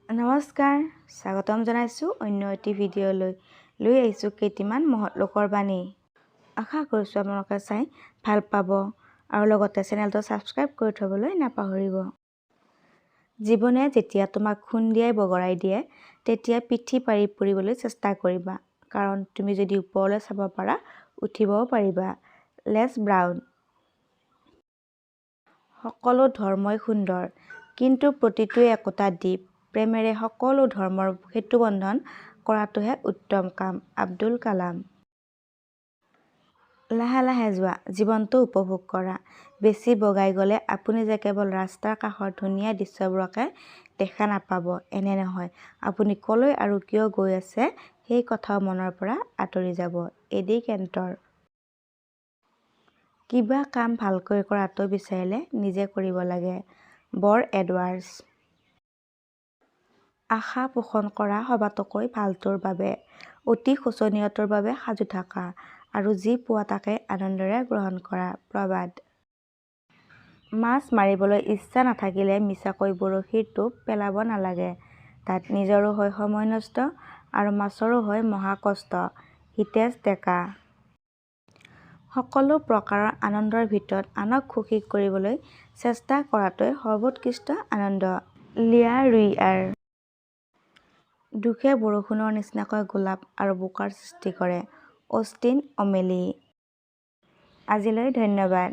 নমস্কাৰ, স্বাগতম জনাইছোঁ অন্য এটি ভিডিঅ'লৈ। লৈ আহিছোঁ কেইটিমান মহৎ লোকৰ বাণী। আশা কৰিছোঁ আপোনালোকে চাই ভাল পাব আৰু লগতে চেনেলটো ছাবস্ক্ৰাইব কৰি থ'বলৈ নাপাহৰিব। জীৱনে যেতিয়া তোমাক খুন্দিয়াই বগৰাই দিয়ে, তেতিয়া পিঠি পাৰি পৰিবলৈ চেষ্টা কৰিবা, কাৰণ তুমি যদি ওপৰলৈ চাব পাৰা, উঠিবও পাৰিবা। Less brown. সকলো ধৰ্মই সুন্দৰ, কিন্তু প্ৰতিটোৱেই একোটা দ্বীপ। প্ৰেমেৰে সকলো ধৰ্মৰ সেতুবন্ধন কৰাটোহে উত্তম কাম। আব্দুল কালাম। লাহে লাহে যোৱা, জীৱনটো উপভোগ কৰা। বেছি বগাই গ'লে আপুনি যে কেৱল ৰাস্তাৰ কাষৰ ধুনীয়া দৃশ্যবোৰকে দেখা নাপাব এনে নহয়, আপুনি ক'লৈ আৰু কিয় গৈ আছে সেই কথাও মনৰ পৰা আঁতৰি যাব। এডি কেণ্টৰ। কিবা কাম ভালকৈ কৰাটো বিচাৰিলে নিজে কৰিব লাগে। বৰ এডৱাৰ্ডছ। আশা পোষণ কৰা সবাতোকৈ ভালটোৰ বাবে, অতি শোচনীয়টোৰ বাবে সাজু থাকা আৰু যি পোৱা তাকে আনন্দেৰে গ্ৰহণ কৰা। প্ৰবাদ। মাছ মাৰিবলৈ ইচ্ছা নাথাকিলে মিছাকৈ বৰশীৰ টোপ পেলাব নালাগে। তাত নিজৰো হয় সময় নষ্ট আৰু মাছৰো হয় মহাকষ্ট। হিতেশ ডেকা। সকলো প্ৰকাৰৰ আনন্দৰ ভিতৰত আনক সুখী কৰিবলৈ চেষ্টা কৰাটোৱেই সৰ্বোৎকৃষ্ট আনন্দ। লিয়া ৰুইয়াৰ। দুখে বৰষুণৰ নিচিনাকৈ গোলাপ আৰু বোকাৰ সৃষ্টি কৰে। Austen O'Malley. আজিলৈ ধন্যবাদ।